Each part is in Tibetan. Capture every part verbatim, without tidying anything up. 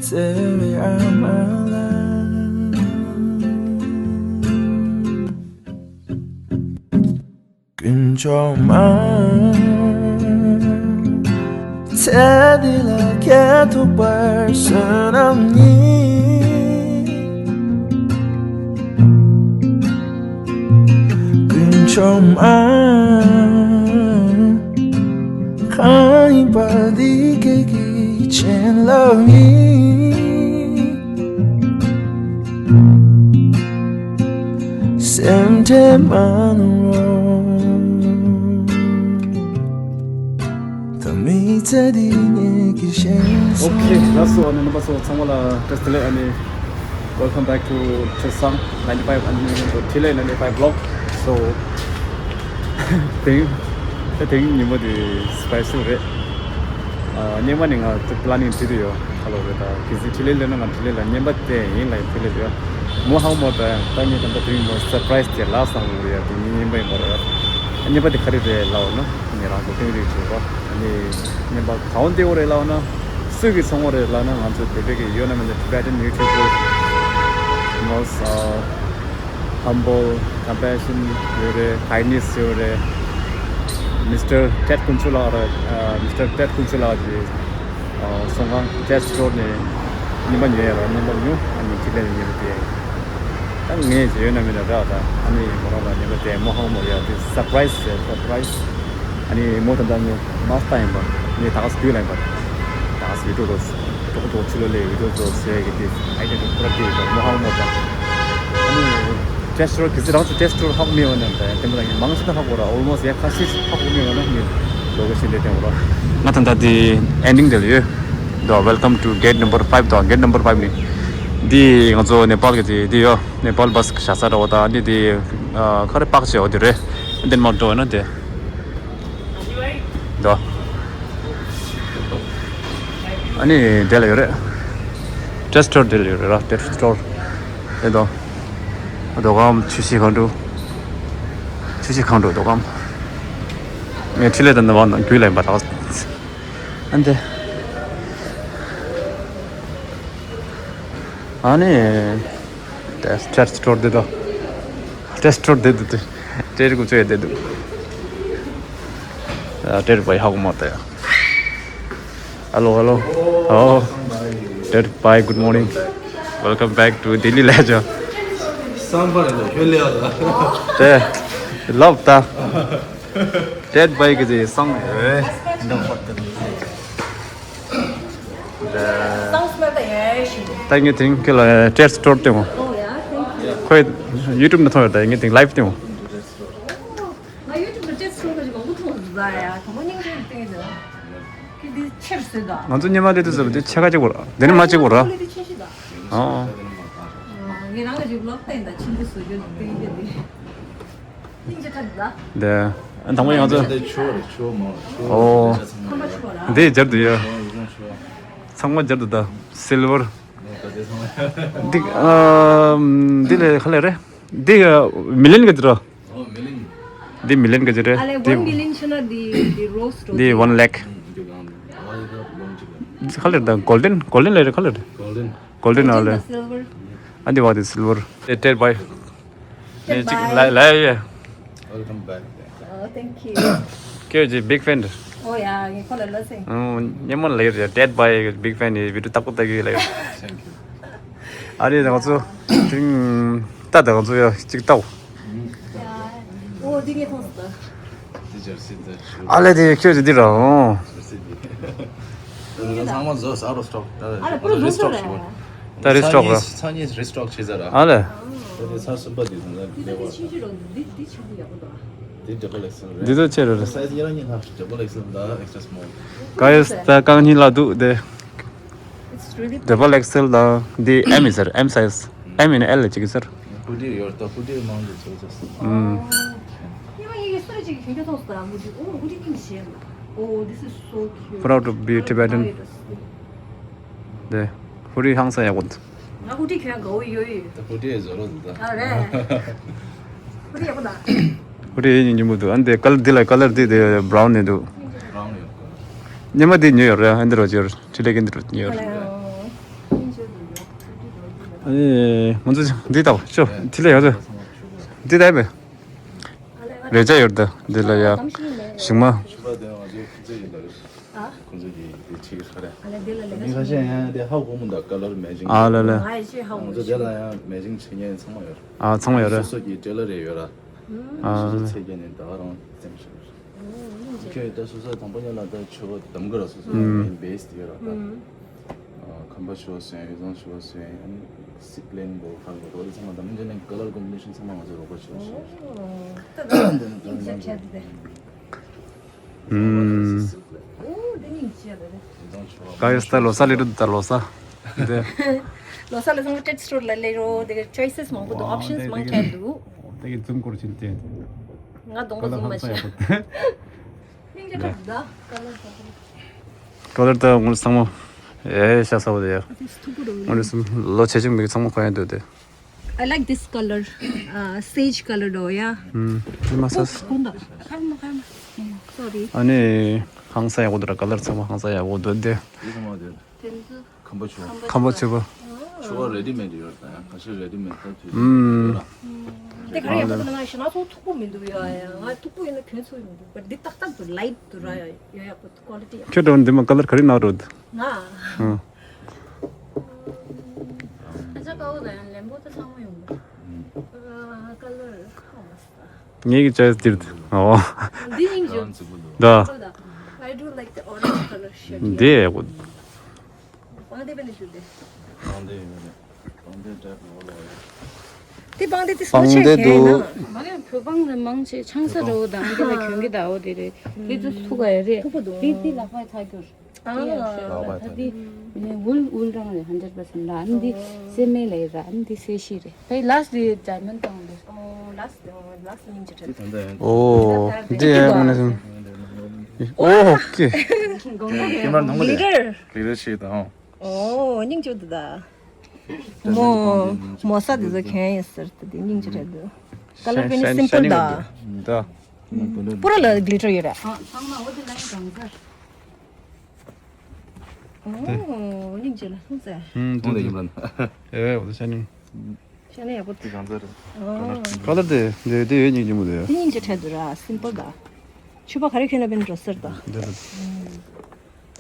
Say I'm alive. དཀོན་མཆོག་མ། ཚེ་འདི་ལ་ཁྱེད་ཐུག་པར་བསོད་ནམས་ཉིད། དཀོན་མཆོག་མ། གང་ཡིན་པ་འདི་ཁྱེད་ཀྱི་བྱིན་རླབས་ཡིན། སེམས་ཁྲལ་མ་གནང་རོགས། ད་མི་ཚེ་འདི་ངེད་ཀྱི་ཞེན་སོང་། Okay, that's all. ཨ་ནི་རྣམ་པ་ཚོ་ཚང་མ་ལ་བཀྲ་ཤིས་བདེ་ལེགས། ཨ་ནི། Welcome back to Trisang ninety-five. ཨ་ནི་ཊི་ལེ་ninety-five vlog. So དེ་རིང་དེ་རིང་ཉིན་མོ་དེ་སི་པ་རའི་སི་རེད། ཨ། སྔོན་མ་ནས་ང་ཚོ་པི་ལ་ནིང་བྲིས་ཏེ་ཡོད། ཁ་ལོ་རེད། ད་གལ་སྲིད་ཊི་ལེ་སླེབས་ན་ང་ཊི་ལེ་ལ་རྔན་པ་སྟེར་ཡིན་ལབ་ཡིན། ཊི་ལེ་ལ་ཡོད། མོ་ཧང་མོ་ད་ཡང་ད་ངས་ད་ལྟ་དེ་རིང་མོ་སར་པ་རའི་སི་དེ་ལ་བསམ་གི་ཡོད། དེ་ཉིན་རྔན་པ་ཡིན་པ་རེད། རྔན་པ་དེ་ག་རེ་རེད་ལབ་ན། ངས་རང་ཚོ་དཔོན་རིགས་བྱེད་པ། ཨ་ནི་རྔན་པ་གང་འདི་འོ་རེད་ལབ་ན། སུས་ཀྱིས་ཚོང་འོ་རེད་ལབ་ན། ང་ཚོ་བོད་པའི་གི་ཡོད་ན་མེད་ན་Tibetan YouTuber most humble, compassion ཡོད་རེད། kindness ཡོད་རེད། མི་སི་ཊར་ཊེཌ་དཀོན་མཆོག་ལགས་རེད། མི་སི་ཊར་ཊེཌ་དཀོན་མཆོག་ལགས་ཀྱི་ཚོང་ཁང་ཊེཌ་སི་ཊོར་ནས་རྔན་པ་ཉོས་ཡ་ར། རྔན་པ་ཉོ། ཨ་ནི་ཊི་ལེ་ནས་རྔན་པ་སྟེར། ད་ངས་ཅི་ཡོད་ན་མེད་ན་རག་ད། ཨ་ནི་མོ་རང་ལ་རྔན་པ་སྟེར། མོ་ཧང་མོ་ཡ་དེ་སར་པ་རའི་སི་རེད། སར་པ་རའི་སི། ཨ་ནི་མོ་ད་ལྟ་ངས་མ་སྟ་ཡིན་པ། ངས་ད་ག་སེ་དུས་ལ་ཡིན་པ། ད་ག་སེ་བི་ཌི་ཡོ་རོ་སི་ཏོག་ཏོག་ཕྱི་ལོ་ལས་བི་ཌི་ཡོ་རོ་སི་ཟེར་གི་དེ་ཨའི་ཌེན་ཊི་ཕུ་ར་དེ་ཡིན་པ། མོ་ཧང་མོ་ད། ཨ་ནི་ཊེཌ་སི་ཊོར་གི་ཚེ་རང་ཚོ་ཊེཌ་སི་ཊོར་ཧ་གོ་མེད་པ་ན། ད་དེ་མོ་ད་ངས་མང་ཤོས་ད་ཧ་གོ་ར། ཨོལ་མོ་སི་ཡ་ཁ་ཤས་ཧ་གོ་མེད་པ་ན་ངས་ལོ་ག་ཤིན་ཏེ་བསྟན་གོ་ར། ང་ད་ད་དེ་ཨེན་ཌིང་དེ་ལ་ཡོད་དོ། Welcome to gate number five དོ། གེཊ་ནམ་བར་ཕའིབ་ནི། འདི་ང་ཚོ་ནེ་པཱལ་གི་དེ་འདི་ཡོད། ནེ་པཱལ་བྷ་སི་བཞག་ས་འདྲ་བོ་དང་། འདི་དེ་ཨ་ཁ་རེ་པག་ཅེ་འོ་དེ་རེད། འདི་མ་འགྲོ་བས་ན་དེ་དོ། ཨ་ནི་དེ་ལ་ཡོད་རེད། ཊེཌ་སི་ཊོར་དེ་ལ་ཡོད་རེད་ར། ཊེཌ་སི་ཊོར་དེ་དོ། དོ་གམ་ཆུ་བཞི་གང་འགྲོ། ཆུ་བཞི་གང་འགྲོ་དོ་གམ། ངས་ཁྲི་ལས་དང་ནི་བ་ནང་རྒྱུད་ལ་ཡིན་པ་དག་ཨ་འདི། ཨ་ནི། ཊེཌ་སི་ཊོར་དེ་དོ། ཊེཌ་སི་ཊོར་དེ་དེ་དེ། ཊེཌ་སི་ཀུ་ཅོ་ཡ་དེ་དུ། ཨ། ཊེཌ་སི་བྷའི་ཧ་གོ་མ་ད་ཡ། Hello, hello. Oh, ཊེཌ་སི་བྷའི། Good morning. Welcome back to Delhi legend. སམ་བར་ལ་ཧོལ་ལེ་ཨ་ད། དེ་ལབ་ད། ཊེཌ་སི་བྷའི་གི་ཟེ་སང་། ཨེ། འདང་བར་ད། ད་ངས་དེང་ཁྱེད་ལ་ཊེཌ་སི་ཊོར་སྟེར་མོ། ཁོས་ཡུ་ཊུབ་ནས་མཐོང་ཡོད། ད་ངས་དེང་ལའིབ་སྟེར་མོ། ང་ཡུ་ཊུབ་ལ་ཊེཌ་སི་ཊོར་ག་ཅིག་མང་པོ་མཐོང་སོང་ད་ཡ། དང་པོ་སྙིང་རྗེ་བསྟན་ཡོད་ད། ཁྱེད་འདི་ཆེར་བཟོས་ད། ང་ཚོ་སྙེ་མ་ལས་དུས་ཟེར་བ་དེ་ཕྱེད་ཀ་གཅིག་པོ་ར། དེ་ནི་མ་གཅིག་པོ་ར། ཀོ་ལི་ཊི་ཆེ་ཤོས་ད། ཨོ། ངས་རང་ག་ཅིག་ལོག་བསྟན་ད་ཕྱིན་ཏེ་བཟོ་རྒྱུ་བསྟན་ཡོད་དེ། སྙིང་རྗེ་ཁ་འདི་ད། དེ། ཨ། དང་པོ་ང་ཚོ། འདི་ཆུ་རེད། ཆུ་མོ་ཆུ། ཨོ། ཁམས་པ་ཆུ་ར། འདི་སྦྱར་དུ་ཡོད། ཨོ། ཡིན་ཆུ། ཚང་མ་སྦྱར་དུ་ད། སིལ་ཝར། འདི་ཨ་འདི་ལས་ག་ལས་རེད། འདི་མི་ལེན་ག་ཅི་ར། འདི་མི་ལེན་ག་ཅི་རེད། ཨ་ལས་འདི་ཝན་མི་ལེན་ཆུ་ན་འདི་འདི་རོ་སི་ཊོ་འདི་ཝན་ལེག། ག་ལས་རེད། ད་གོལ་ཌེན་གོལ་ཌེན་ལས་རེད། ག་ལས་རེད། གོལ་ཌེན་ཨ་ལས། སིལ་ཝར། ཨ་འདི་བ་འདི་སིལ་ཝར། དེ་ཊེཌ་སི་བྷའི། ནས་ཅིག་ལ་ལ་ཡ། Welcome back. Oh, thank you. ཁྱོད་ཀྱི་བིག་ཕེན་རེད། ཨོ་ཡ། ངས་ཁོ་ལ་ལ་སེང་། ཨོ། སྙེ་མོ་ལ་ཡོད་རེད། ཊེཌ་སི་བྷའི་བིག་ཕེན་ནི་བི་ཌི་ཡོ་ལྟ་ཀུ་ལྟ་གི་ལ་ཡོད། Thank you. ཨ་རེ་ང་ཚོ་ཅིང་ལྟ་ད་ང་ཚོ་ཡ་ཅིག་ལྟའོ། ཨོ་འདི་ངས་མཐོང་སོང་ད། འདི་སྦྱར་སྲིད་ད་ཞུ། ཨ་ལས་དེ་ཁྱོད་ཀྱི་འདི་ར་ཨོ། སྦྱར་སྲིད་འདི། ད་ཚང་མ་བཟོ་ས་རོ་སི་ཊོག་ད། ཨ་ལས་པུ་རུ་རོ་སི་ཊོག་རེད། ད་རི་སི་ཊོག་ར། ཚ་ཉིས་རི་སི་ཊོག་བྱེད་ས་ར། ཨ་ལས། ད་དེ་ཚར་གསུམ་པ་དེ་ཚང་ད་ལེ་བ། འདི་ཆེ་ཆེ་རོ་འདི་འདི་ཆེ་པོ་ཡག་པོ་འདུག་འདི་ཌབ་བལ་ཨེག་སེལ་རེད། འདི་ཚོ་ཆེ་རེད། སའི་ཛི་ཉེ་རང་ཉིན་ཧ་ཌབ་བལ་ཨེག་སེལ་ད་ཨེག་སི་ཊྲ་སི་མོལ། ག་ཡོད་ད་རྐང་གཉིས་ལ་འདུག་དེ། It's really ཌབ་བལ་ཨེག་སེལ་དང་འདི་ཨེམ་ཡིན་ཟེར། ཨེམ་སའི་ཛི། ཨེམ་ཡིན་ན་ཨེལ་ལ་གཅིག་ཡིན་ཟེར། ཧུ་ཌི་ཡོད་ད། ཧུ་ཌི་མང་གི་ཚོད་ཚོད། ཨུམ། ཉི་མ་ཡི་གེ་སུ་རེ་གཅིག་གི་གྱོན་གྱོན་ཐོག་སུ་དང་ཧུ་ཌི། ཨོ་ཧུ་ཌི་ཀིང་ཞེས། Oh, this is so cute. Proud to be Tibetan. དེ་ཧུ་ཌི་ཧང་སང་ཡག་པོ་འདུག་ང་ཧུ་ཌི་གྱོན་དགའ་བོ་ཡོད་ཡོད། ད་ཧུ་ཌི་བཟོ་རོགས་འདུག་ད། ཨ་རེད། ཧུ་ཌི་ཡག་པོ་འདུག་ཧུ་ཌི་ཡིན་ཉིན་མོ་འདུག་ཨ་འདི་ཀ་ལར་འདི་ལ་ཀ་ལར་འདི་དེ་བྷ་རའུན་ནས་འདུག་བྷ་རའུན་ཡོད། ཉི་མ་འདི་ཉོས་ཡོད་རེད། ཨ་འདི་རོ་ཅོར་ཁྲི་ལེ་གི་འདི་རོ་ཉོས་ཡོད་རེད། ཨ་ལས། ཨ་ནི་ང་ཚོ་འདི་ལྟ་བ་ཤོ་དེ་ལ་ཡོད་དོ། འདི་ལྟ་བས། རེ་ཅག་ཡོད་དོ་འདི་ལ་ཡ། ཞིག་མ། ཁོང་ཚོ་གིས་དེ་བྱེད་ཀྱི་རེད། ཨ་ལ་དེ་ལ་ལས་ཀ་མི་ཁ་ཤས་ཡང་དེ་ཧ་གོ་མི་འདུག་ཀ་ལར་མེ་ཅིང་། ཨ་ལ་ལ། ང་ཡི་ཆེས་ཧ་གོ་ང་ཚོ་དེ་ལ་ཡང་མེ་ཅིང་བྱེད་མཁན་ཚང་མ་ཡོད་རེད། ཨ་ཚང་མ་ཡོད་རེད། སོ་སོ་གི་ཊེ་ལར་རེ་ཡོད་ར། ཨ་སོ་སོ་ཚེ་སྐྱེལ་ནས་ད་ག་རང་བཙེམ་བཞིན་རེད། ཁྱོད་ད་སོ་སོ་དང་པོ་ཉིད་ལ་ད་ཆུ་བ་འདམ་ག་ར་སོ་སོ་མེན་བེ་སི་དེ་ཡོད་ར་ད། ཁམས་པ་ཆུ་བ་སོན་ཡུལ་ཚང་ཆུ་བ་སོན་ཨ་ནི་སི་པི་ལེན་བོ་ཁ་ལོ་དོ་དེ་ཚང་མ་འདམ་ཅན་ནས་ཀ་ལར་ཀོམ་བི་ནེ་ཤན་ཚང་མ་ང་ཚོ་རོགས་པ་བྱེད་ཤེས་ཤེས། ཨུམ། ག་ཡོད་ད་ལོ་སཱ་ལས་རུ་ད་ལོ་སཱ། དེ། ལོ་སཱ་ལ་སོང་ཊེ་སི་ཊི་སི་ཊོར་ལ་སླེབས་རོགས་དེ་ག་ཆོའི་སེས་མང་པོ་འདུག་ཨོབ་ཤན་སི་མང་ཆེ་འདུག་དེ་གི་ཛུམ་སྐོར་ཕྱིན་ཏེ། ང་གདོང་པ་ཛུམ་མ་བྱེད། སྙིང་རྗེ་ཁ་འདུག་ད་ཀ་ལར་ཁ་ཁ། ཀ་ལར་ད་ངོ་ཚང་མ་ཨེ་ཤ་ས་བ་དེ་ཡ། ཨ་ཏིས་ཐུག་པོ་རུ་ངོ་ཚང་ལོ་ཆེ་ཆུང་མི་གི་ཚང་མ་གོན་ཡ་འདུག་དེ། I like this color. Uh, sage color though, yeah. ཨུམ། ཅི་མ་ས། ཀུན་ད། ཁར་མ་ཁར་མ། Sorry. ཨ་ནི་ཧང་སང་ཡག་པོ་འདུག་ར། ཀ་ལར་ཚང་མ་ཧང་སང་ཡག་པོ་འདུག་དེ། དེ་ཚང་མ་དེ། དེ་ཚོ་ཁམས་པ་ཆུ་བ། ཁམས་པ་ཆུ་བ། ཆུ་བ་རེ་ཌི་མེད་ཡོད་ད་ཡང་ཁ་ཤས་རེ་ཌི་མེད་ད་དུས་ཚོད་ཡོད་ལ། དེ་ག་རེ་ཡག་པོ་འདུག་ན་ཞེ་ན་ཚོ་མཐུག་པོ་མི་འདུག་ཡ་ཡ་ང་མཐུག་པོ་ཡིན་ན་གྱོན་ཚོད་མི་འདུག་པ་འདི་ཏག་ཏག་ཏུ་ལའིཊ་དུ་ར་ཡ་ཡ་ཡག་པོ་ཀོ་ལི་ཊི་ཡག་པོ། ཁྱོད་འདྲ་བོ་འདི་མ་ཀ་ལར་ག་རེ་ནང་རོ། ང་། ཨང་། ཨ་ཅག་ཀའོ་དང་ཡང་ལེན་པོ་ད་ཚང་མ་ཡོང་གི། ཨ་ཀ་ལར་ཁ་མ་ས། ངེད་ཀྱི་ཅོའི་སི་འདིར། ཨོ། འདི་ཡིན་ཞུ། ད། I do like the orange color shirt. འདི་ཡག་པོ། པང་གདན་པ་ནས་ཞུ་དེ། པང་གདན་ཡོད་རེད། པང་གདན་འདྲ་གོ་ལ་ཡོད། དེ་པང་གདན་དེ་སུ་པང་ཆེ་གདན་གས་འདུག་ན། མ་རེད་བོད་པང་ལ་མང་ཆེ་ཆང་ས་འགྲོ་དང་འདི་ལ་གྱོན་གི་ད་འོ་དེ་རེད། དེ་ཚོ་ཐུག་ག་ཡོད་རེད། ཐུག་པ་འདུག་དེ་དེ་ལག་པ་ཚ་གྱུར། ཨ། དེ་ཡག་ཤོས་ལག་པ་ད་ཚ་དེ་གྱུར། ནས་ཝུལ་ཝུལ་རང་རེད་ཧན་ཌེ་ཌི་པར་སེན་ཊི་ལ་ཨ་ནི་དེ་སེ་མེ་ལ་ཡོད་ར་ཨ་ནི་དེ་སེ་ཤི་རེད། ཕའི་ལ་སི་ཊི་དེ་ཌའི་མོན་ཌི་བཏང་འདུག་ཨོ་ལ་སི་ཊི་ལ་སི་ཊི་སྙིང་རྗེ་དྲན། འོ། འདི་ཡང་ངོ་ནས་སོང་། ཨོ་ཨོ་ཀེ། ཀེ་མ་ར་ནང་མ་རེད། ཀི་ལི་ཊར་ཀི་ལི་ཊར་ཞིག་དང་། ཨོ་སྙིང་རྗེ་འདུག་ད། མོ་མོ་ས་དེ་ཚོ་གྱོན་ཡིན་ཟེར་ཏེ་དེ་སྙིང་རྗེ་རེད་འདུག་ཀ་ལར་བེ་ནི་སིམ་པལ་ད། ད། པུ་ར་ལ་ཀི་ལི་ཊར་ཡོད་ར། ཨ་ཚང་མ་འོ་དེ་ལ་ཡིན་གང་ཟེར། ཨོ་སྙིང་རྗེ་ལ་ལྷུང་ཟེར། ཧུམ་དེ་དེ་ཡིན་པ་ན། ཨེ་འོ་དེ་ཤ་ནི། ཤ་ནི་ཡག་པོ་དེ་གང་ཟེར། ཨོ། ཀ་ལར་དེ་དེ་དེ་ཡོད་སྙིང་རྗེ་མོ་དེ་ཡོད། དེ་སྙིང་རྗེ་འཕྲད་འདུག་ར་སིམ་པལ་ད། ཕྱུ་པ་ག་རེ་གྱོན་ན་བེ་ནི་འགྲོ་ཟེར་ད། འདི་ལ།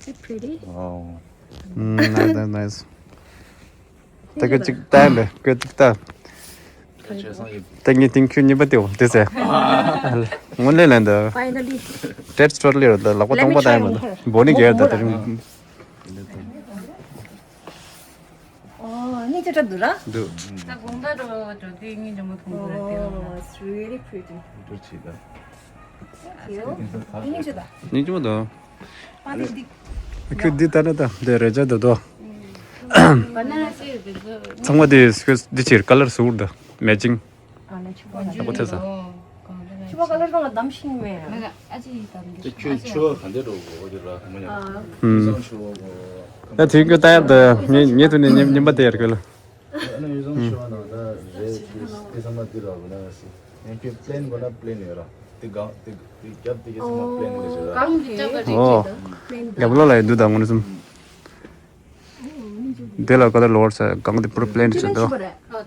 Is it pretty? Wow. Mm, nice, nice, nice. ད་ཀོ་གཅིག་ལྟ་ཡིན་པས་ཀོ་གཅིག་ལྟ། ད་ངས་ཏིང་ཁྱོད་གཉིས་པ་དེའོ་དེ་ཟེར། ངོ་ལེ་ལན་ད། Finally. ཊེ་སི་ཊི་ཊོ་ཊལ་ལི་རོ་ད་ལག་པ་སྟོང་པ་ལྟ་ཡིན་པ་ད་བོ་ནི་རྒྱལ་ད་དེ་རིང་། ཨོ་སྙིང་རྗེ་འདུག་ར། འདུག་ད་དགོང་དག་འགྲོ་འགྲོ་དུས་སྙིང་རྗེ་མོ་མཐོང་གི་རེད་དེ། Oh, it's really pretty. འདུག་ཅི་ད། Thank you. སྙིང་རྗེ་འདུག་པ་དེ་འདི། ཁྱོད་འདི་ལྟ་ན་ད་འདི་རེ་ཅག་འདུག་དོ། བ་ན་ར་སི་དེ་ཚོ། ཚང་མ་དེ་འདི་ཕྱིར་ཀ་ལར་ཟུར་ད་མེ་ཅིང་། ཨ་ལ་ཆུ་པ་ལ། ཨོ་ཐེ་ས། ཆུ་པ་ཀ་ལར་གང་ལ་བསྡམས་ཤིང་མེད། མ་ག་ཨ་ཅི་ཡི་བསྡམས་ཀྱི། ཁྱོད་ཆུ་བ་ག་འདྲ་འགྲོ་གོ་འོ་དེ་ར་ག་མ་ཡ། ཨ། ཧུམ། ཡིན་ཙང་ཆུ་བ་གོ། ད་དེ་ཀོ་ད་ཡར་ད་ངེད་ངེད་དུ་ནས་ཉིན་ཉིན་པ་དེ་ཡར་ཀོ་ལ། ཨ་ནི་ཡུལ་ཚང་ཤོ་ན་ད་རེད་དེ་ཚང་མ་འདི་ར་བ་ན་སི། ཡང་ཁྱོད་པི་ལེན་དགོས་ན་པི་ལེན་ཡོད་ར། དེ་གང་དེ་དེ་རྒྱབ་དེ་གི་ཚང་མ་པི་ལེན་རེད་ཟེར་ར། གང་གི་ལྕགས་རེད་ཨོ། ཅེས་དང་། རྒྱབ་ལོགས་ལ་ཡི་འདུག་ད་ངོ་ནས་སོང་། དེ་ལ་ཀ་ལར་ལོར་ས་གང་དེ་པུར་པི་ལེན་རེད་ཟེར་འདུག་ཨོ་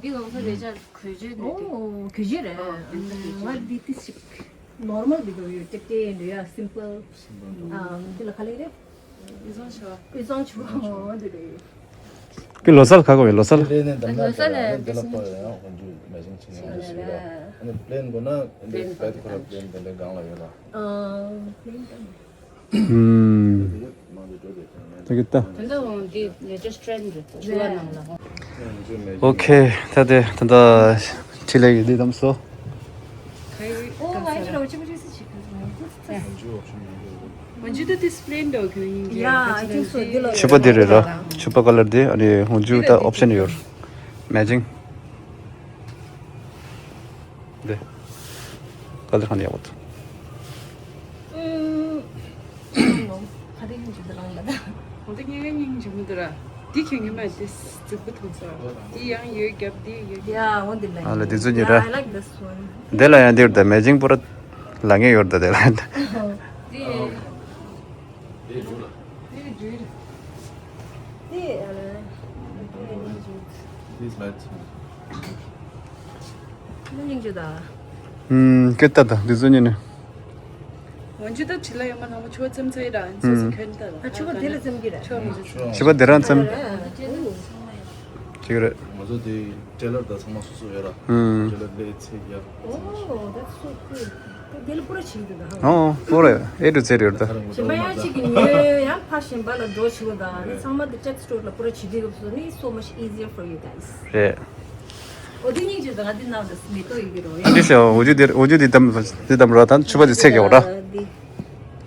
དེ་གང་ས་རེད་ཅག་གོས་ཆེན་འདུག་དེ། ཨོ་གོས་ཆེན་རེད། ཨོ་དེ་ཚོ་གོས་ཆེན་རེད། ང་འདི་ཏི་ཞིག་ནོར་མལ་འདི་འདུག་ཡོད་ཏེ་ཏེ་འདུག་ཡ་སིམ་པལ། ཨ་འདི་ལ་ག་ལེ་རེད། དབུས་གཙང་ཆུ་བ། དབུས་གཙང་ཆུ་བ་འདི་རེད། ཀི་ལོ་སལ་ཁ་གོ་བའི་ལོ་སལ། རེད་ནས་འདམ་ལ་ལོ་སལ་ལ་འདི་ལ་ཁོ་ཡང་ཧོན་ཇུ་མེ་ཤིན་ཆེན་ཡང་ཞིག་ལ་ཨ་ནི་པི་ལེན་དགོས་ན་འདི་པད་ཁོ་ར་པི་ལེན་འདི་འདྲ་སྒང་ལ་ཡོད་ལ། ཨ་པི་ལེན་དང་། ཨུམ། དེ་གི་ལྟ། དེ་འདྲ་འོང་འདི་ལེ་ཊེ་སི་ཊི་ཊེན་ཌི་རེད་ཆུ་བ་ནང་ལ་འོང་། ཨོ་ཁེ། ད་དེ་ད་ལྟ་ཁྲི་ལས་ཀྱི་འདི་བསྡམས་སོ། ཨོ་ང་ཡི་ལོ་ཆེ་མོ་ཆེ་སི་ཆེ་གི་མ་འཇུ་ད་དེ་སི་པི་ལེན་འདྲ་གི་ཡིན་གི་ཡ་ཨ་ཅིག་སོ་འདི་ལོ་ཕྱུ་པ་འདི་རེད་ར། ཕྱུ་པ་ཀ་ལར་འདི་ཨ་ནི་ཧོང་ཇུ་ད་ཨོབ་ཤན་ཡོད། མེ་ཅིང་། འདི། ཀ་ལར་གང་ཡག་པོ་འདུག་ཨུམ། ཁ་དེ་ཡིན་གྱི་འདི་རང་ལ་ད། འོ་དེ་ངའི་སྙིང་རྗེ་མོ་འདུག་ར། འདི་ཁྱོད་ཉི་མ་དེ་རྫིག་པོ་མཐོང་ས་ར། འདི་ཡང་ཡོད་རྒྱབ་འདི་ཡོད་རྒྱབ། ཡ་འོ་འདི་ལ་ཨ་ལ་འདི་ཚོ་ཉིད་ར། Yeah, I like this one. འདི་ལ་ཡང་འདིར་ད་མེ་ཅིང་པུ་ར་ལ་ངེས་ཡོད་ད་དེ་ལ། འདི། འདི་འདྲུ་ལ། འདི་འདྲུ་ལ། འདི་ཨ་ལ། These lights. སྙིང་རྗེ་ད། ཨུམ། སྐད་ད་ད་འདི་ཚོ་ཉིད་ནས། ང་ཚོ་ད་ཆི་ལ་ཡོད་མ་ནང་མ་ཆོ་ཙམ་ཚེ་ར་ཨུམ། ཚེ་ཁྱོད་ད་ལ། ཨ་ཆོ་བ་དེ་ལ་ཙམ་གྱི་ར། ཆོ་མི་ཚོ་ཆོ། ཆི་བ་དེ་རང་ཙམ། ཨུ། ཅིག་རེད། ང་ཚོ་དེ་ཊེ་ལར་ད་ཚང་མ་སོ་སོ་ཡོད་ར། ཨུམ། ཊེ་ལར་ལས་ཚེ་རྒྱབ། Oh, that's so cool. དེ་ལ་པུ་ར་ཆི་འདུག་ད། ཨོ་པུ་ར་ཨེ་ཊུ་ཛེཌ་ཡོད་ད། གཞན་པ་ཡང་གཅིག་གི་ཉོས་ཡང་ཕ་གཞན་པ་ལ་འགྲོ་ཆི་བ་ད་ནི་ཚང་མ་དེ་ཅེཊ་སི་ཊོར་ལ་པུ་ར་ཆི་དེ་གི་སོ་ནི་so much easier for you guys. རེད། འོ་དེ་སྙིང་རྗེ་དང་ང་དེ་ནང་དུ་མེ་ཏོག་ཡི་གེ་རོ་ཡ། འདི་ཤོ་འོ་ཇུ་དེ་འོ་ཇུ་དེ་དམ་དེ་དམ་ར་ད་ཆུ་པ་དེ་ཚེ་གེ་བ་ར།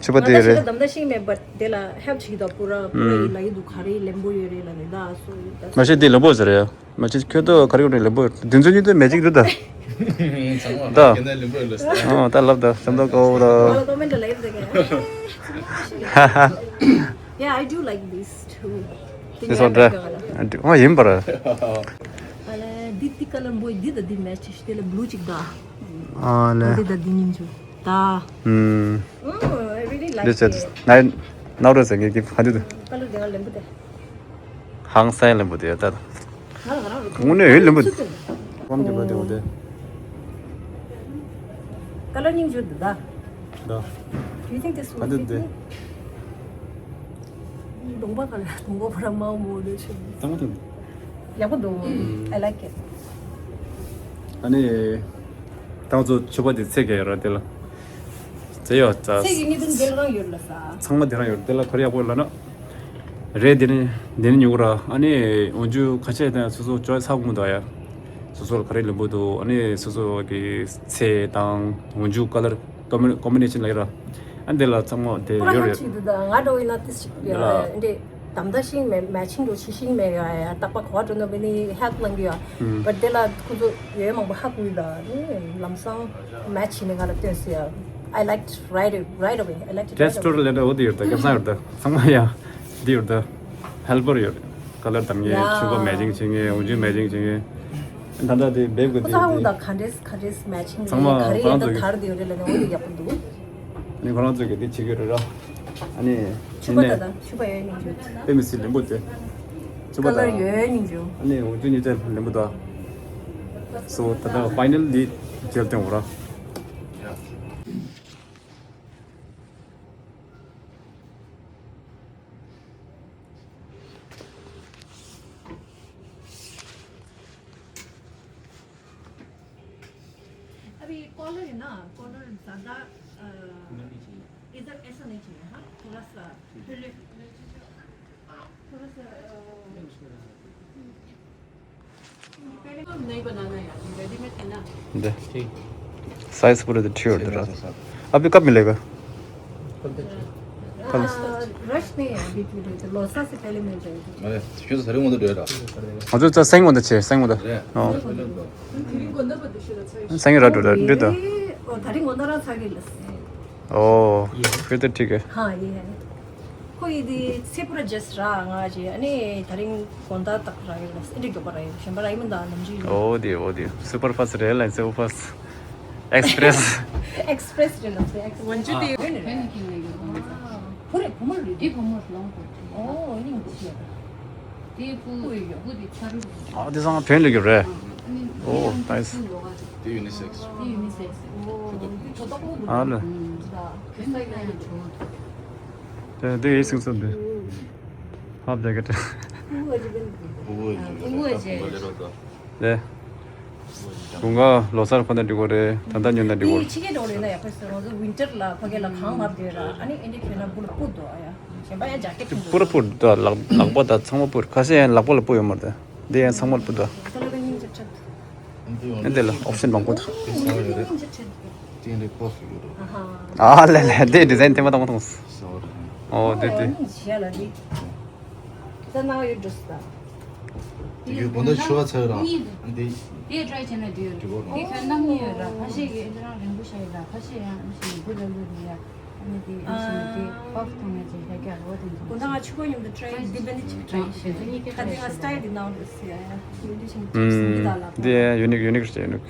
ཆུ་པ་དེ་རེད། ང་ད་ཤི་ལ་དམ་ད་ཤིང་མེད་པར་དེ་ལ་ཧེལཔ་བྱེད་ཀྱི་ད་པུ་ར་པུ་ར་ཡི་ལ་ཡི་དུ་ག་རེ་ལེན་པོ་ཡོད་རེད་ལ་ནི་ད་སོ་ཡི་ད། མ་ཤེས་དེ་ལེན་པོ་ཟེར་ཡ། མ་ཤེས་ཁྱོད་ད་ག་རེ་ཡོད་རེད་ལེན་པོ་ཡོད་དེ་ཚོ་ཉིད་དུ་མེ་ཇིག་དུ་ད། ཚང་མ་ད་ཁྱེད་ནས་ལེན་པོ་ཡོད་ལ་ཟེར། ཨ་ད་ལབ་ད་ཙམ་ད་ཀོ་ད། ང་ལ་ཀོ་མེན་ཊི་ལ་ཡིབ་ད་ག Yeah, I do like these two. དེ་སོ་འདྲ། ཨ་ཡིན་པར། ཨ་ལེ་འདི་ཏི་ཀ་ལར་འབོ་འདི་དང་འདི་མེ་ཆི་ཤི་དེ་ལ་བླུ་ཅིག་ད། ཨ་ལེ། འདི་དང་འདི་གཉིས་འཇུ་ད། ཨུམ། Oh, I really like this. འདི་ཚེ་ནའི་ནའུ་རོ་ཟེར་གི་གི་ཧ་འདི་དུ། ཀ་ལར་དེ་ང་ལེན་པོ་དེ། ཧང་སང་ལེན་པོ་དེ་ད། ང་ལ་ང་རང་རུ་དངོས་གནས་ཡོད་ལེན་པོ་ཚུལ་དེ། ཀོམ་གི་པ་དེ་འོ་དེ། ཀ་ལར་སྙིང་རྗེ་འདུག་ད། ད། Do you think this will ད་འདི་fit དེ། me? གདོང་པ་ག་ལ་གདོང་པ་ཕ་ར་མའོ་མོ་དེ་ཆེ། ད་ང་དེ། ཡག་པོ་འདུག I like it. ཨ་ནི། ད་ང་ཚོ་ཆུ་པ་དེ་ཚེ་གེ་ཡོད་ར་དེ་ལ། ཚེ་ཡོད་ད། ཚེ་གེ་ངེས་དོན་དེ་རང་ཡོད་ལ་ས། ཚང་མ་དེ་རང་ཡོད་དེ་ལ་ག་རེ་ཡག་པོ་ལ་ན། རེད་དེ་ནི་དེ་ནི་ཉོ་གི་ར་ཨ་ནི་འོན་ཆུ་ཁ་ཆད་དང་སོ་སོ་ཅོའི་ས་གོང་དུ་ཡ། སོ་སོ་ལ་ག་རེ་ལེན་པོ་འདུག་ཨ་ནི་སོ་སོ་གི་ཚེ་དང་འོན་ཆུ་ཀ་ལར་ཀོ་མི་ཀོ་མི་ནེ་ཤན་ལ་ཡོད་ར། ཨ་འདི་ལ་ཚང་མ་དེ་པུ་ར་ཡོད་ཧ་རེད། ཅིག་འདུག་ད་ང་འགྲོ་ཡིན་ན་དེ་ཞིག་ཡོད་ར། འདི་དམ་ད་ཤིང་མེ་མེ་ཆིང་འགྲོ་ཆི་ཤིང་མེ་ཡོད་ཡ་རྟག་པ་གོ་བ་འགྲོ་ན་བི་ནི་ཧེལཔ་གནང་གི་ཡོད། ཨུམ། བཊ་དེ་ལ་ཁོ་ཚོ་ཡོད་མང་པོ་ཧ་གོ་ཡི་ད་ནི་ལམ་སང་མེ་ཆི་ནི་ང་ལ་སྟོན་སི་ཡ། I liked right right away. I liked it right away. ཊེ་སི་ཊོར་ལེན་ད་འོ་དེ་ཡོད་ད་སྐལ་བཟང་ཡོད་ད་ཚང་མ་ཡ། འདི་ཡོད་ད། ཧེལ་པར་ཡོད། ཀ་ལར་དམ་ངེས་ཆུ་པ་མེ་ཆིང་བྱེད་ངེས་འོན་ཆུ་མེ་ཆིང་བྱེད་ངེས། ད་ལྟ་དེ་བེབ་གི་ཁོ་ཚོ་ཧ་གོ་ད་ག་འདྲས་ག་འདྲས་མེ་ཆིང་ཚང་མ་ག་རེ་ཡིན་ཁོ་རང་ད་ཚོ་ག་རེ་དེ་ཡོད་རེད་ལ་ནི་འོ་དེ་ཡག་པོ་འདུག་ཨ་ནི་ཁོ་རང་ཚོ་གི་དེ་བྱེད་གི་རེད་ར། ཨ་ནི་ཆུ་པ་ད་ད་ཆུ་པ་ཡོད་ནི་འཇུ། པེ་མི་སི་ལེན་པོ་དེ། ཆུ་པ་ད་ཀ་ལར་ཡོད་ནི་འཇུ། ཨ་ནི་འོན་ཆུ་ཉི་ཆ་ལེན་པོ་ད། སོ་ད་ད་ཕའི་ནལ་ལི་ཇེལ་སྟོན་འོ་ར། अभी कॉलर है ना, कॉलर ज़्यादा, अ, इधर ऐसा नहीं चाहिए, हाँ, थोड़ा सा, थोड़ा सा, अ, पहले तो नहीं बनाना है यार, रेडीमेड है ना। दे। ठीक। साइज पूरे तो ठीक होते रहा। अभी कब मिलेगा? कल तक। कल। आ, रश नहीं है अभी पूरे, तो लोसा से पहले मिल जाएगा। अरे, क्यों तो सारे मुंह तो डरा। हजुर, चाहिँ सेङ भन्दा छे, सेङ भन्दा। ए। अँ। सेङ रड्डु रड्डु त। ए, ओ, धरी गोंदा र छ गेल। ओ, फिर तो ठीक है। हाँ, ये है। कोही दि सेपुरा जस रा ङा जे अनि धरिङ गोन्दा तक रा यो लस इन्डे गोबर रा यो शंबर आई मंदा नमजी। ओ दियो, ओ दियो। सुपर फास्ट रेल है, सुपर फास्ट एक्सप्रेस। एक्सप्रेस जे लस एक्सप्रेस। वंजु दियो। पुरे पुमर रि पुमर लङ को। ओ, इन्डे गोबर। ཨ་དེ་ཚང་མ་བྲན་ལས་ཀྱི་རེད། ཨོ་ནའིས། དེ་ཡུ་ནི་སེགས། དེ་ཡུ་ནི་སེགས། ཨོ། ཨ་ལ། དེ་དེ་ཡི་སིང་སོ་འདི། ཧབ་ཇེ་ཀེ་ཊི། དེ། དགུན་ཁ་ལོ་སར་ཁོ་ན་འགྲིག་གོ་རེད། ད་ལྟ་ཉོ་ན་འགྲིག་གོ་རེད། ཕྱི་རྒྱལ་འགྲོ་ལེ་ན་ཡག་པོ་ཟེར་ང་ཚོ་ཝིན་ཊར་ལ་ཕ་གི་ལ་གངས་མར་སྡོད་ར་ཨ་ནི་ཨེ་འདྲ་ཁྱོད་ན་བུ་ལ་སྤུ་འདུག་ཨ་ཡ། གཞན་པ་ཡང་ཇེ་ཀེ་ཊི་ཐུང་པུ་ར་པུར་དུ་ལག་ལག་པ་དང་ཚང་མ་པུར་ཁ་ཤས་ཡང་ལག་པ་ལ་པུ་ཡོད་མ་རེད། འདི་ཡང་ཚང་མ་ལ་པུ་དང་། ཁ་ལ་ཀ་སྙིང་རྗེ་ཁྲེད། ཨེ་འདི་ལ་ཨོབ་ཤན་མང་པོ་འདུག་ཨ་ལེ་ལེ་འདི་ཌི་ཛའིན་ཐེངས་མ་དང་པོ་མཐོང་སོང་། ཨོ་འདི་འདི། ད་ན་ཡོད་འགྲོ་སི་ད། དེ་གི་གོང་ད་ཤོ་ཚ་ཡོད་ར་འདི། དེ་ཊ་རའི་བྱས་ན་འདི་ཡོད་རེད། དེ་ཁྱོད་རྣམ་གཉིས་ཡོད་ར་ཁ་ཤས་ཀྱི་ཨེ་འདི་རང་རིང་པོ་ཤ་ཡོད་ར་ཁ་ཤས་ཡང་ཨེ་ཤི་འདི་ལ་ལུས་རེད་ཡ། ཨ་ནི་དེ་ཨ་ཤི་ནི་དེ་ཕོག་ཐུག་ནས་ཅིག་ཤ་རྒྱག་རོ་དེ་ཚོ། གོང་ད་ང་ཕྱུ་པ་མཉམ་དུ་ཊ་རའི་འདི་བེ་ནི་ཅིག་ཊ་རའི་བྱས་ད་གཉིས་ཀ་ད་དེ་ང་སི་ཊའིལ་འདི་ནང་རེད་ཟེར་ཡ་ཡ་ཡུ་ནི་ཤིང་ཅིག་སི་མི་ད་ལ་དེ་ཡུ་ནིག་ཡུ་ནིག་རེད་ཡུ་ནིག་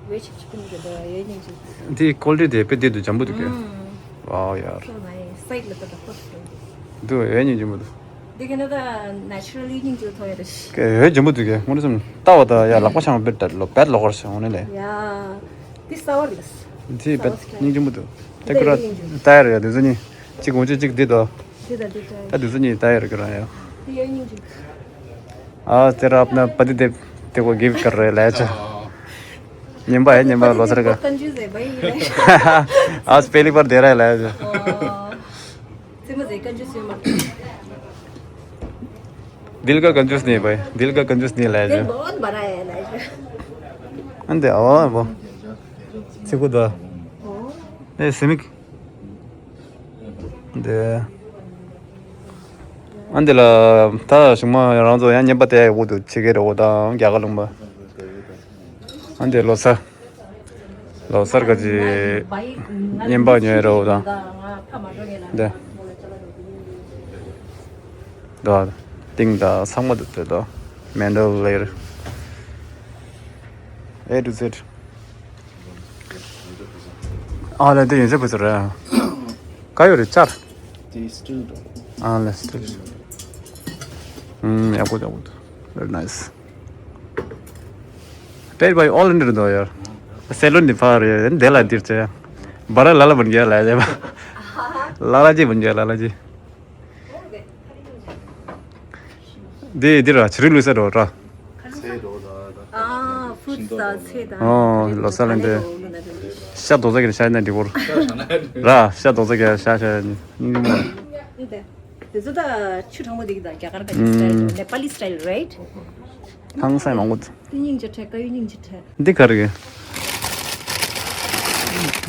ཝེ་ཆིག་ཆིག་ཀུན་རེད་ད་ཡ་ཡ་ཉིང་ཅིག་དེ་ཀོལ་ཊི་དེ་དཔེ་བདེ་འདུག་འཇམ་པོ་འདུག་གས། ཝའོ་ཡ། སོ་ནའིས་སའིཌ་ལ་ད་ད་ཁོ་ཐུག་འདུག་ཡ་ཡ་ཉིང་འཇམ་པོ་འདུག་འདི་ག་ན་ད་ནེ་ཅུ་རལ་ལི་སྙིང་རྗེ་ཐོག་ཡོད་རེད། ཀེ་ཧེ་ཇམ་པོ་འདུག་གེ་ངོ་ནས་སམ་ལྟ་བ་ད་ཡ་ལག་པ་ཆང་བེད་ད་ལོ་བེད་ལོག་གར་ཤང་ངོ་ནས་ལེ། ཡ། འདི་སའོར་ལེས། འདི་བེད་སྙིང་རྗེ་མོ་འདུག་ད་ཀུ་ར་ད་ཡ་རེད་ཡ་དུས་ཚོད་གཉིས་གཅིག་འོང་གཅིག་གཅིག་འདི་དོ། འདི་ད་འདི་ད། ད་དུས་ཚོད་གཉིས་ད་ཡ་རེད་ཀུ་ར་ཡ། འདི་ཡ་སྙིང་རྗེ། ཨ་དེ་རབ་ན་པ་ཏི་དེབ་དེ་གོ་གིབ་ཀར་རེད་ལེ་ཆ། ཉན་པ་ཡ་ཉན་པ་ལོ་སར་ག། ཨ་སྤེ་ལི་པར་དེ་ར་ལེ་ཆ། दिल का कंजूस नहीं भाई, दिल का कंजूस नहीं लाया जा। दिल बहुत बड़ा है लाया जा। अंदे आवा वो। सिकुदा। ए सिमिक। दे। अंदे ला ता सुमा रंजो या नेबा ते वो तो चिके रो दा क्या कलम बा। ཨ་འདི་ལོ་གསར། ལོ་གསར་ག་ཅི་བརྙན་པར་ཉོས་རོགས་དང་། འདི། དོ། ཏིང་དང་ཚང་མ་འདུག་དེ་དོ། མེན་ཌལ་ལེར། A to Z། ཨ་ལེ་འདི་ཡིན་ཟེར་བུ་ཟེར་ར། ག་ཡོད་རེད་ཅར། དེ་སི་ཊིལ་འགྲོ། ཨ་ལེ་སི་ཊིལ། ཨུམ་ཡག་པོ་ཡག་པོ་འདུག Very nice། Paid by All India though, yaar. Salon the far, yeah, and Dela dirche. Bara lala ban gaya la jaba. Lala ji ban gaya, lala ji. De dira chiri lu sa do ra. Ah, fruits da se da. Oh, lo sa lende. Sha do sa ke sha na di bor. Ra, sha do sa ke sha sha. དེ་ཚོ་ད་ཆུ་གྲང་མོ་དེ་གི་ད་རྒྱ་གར་ག་ཅིག་སི་ཊའིལ་དང་ནེ་པ་ལི་སི་ཊའིལ་རེད། ཧང་སང་མང་པོ། དེ་སྙིང་རྗེ་ཁྲལ་དཀར་ཡོལ་སྙིང་རྗེ་ཁྲལ། འདི་ག་རེ།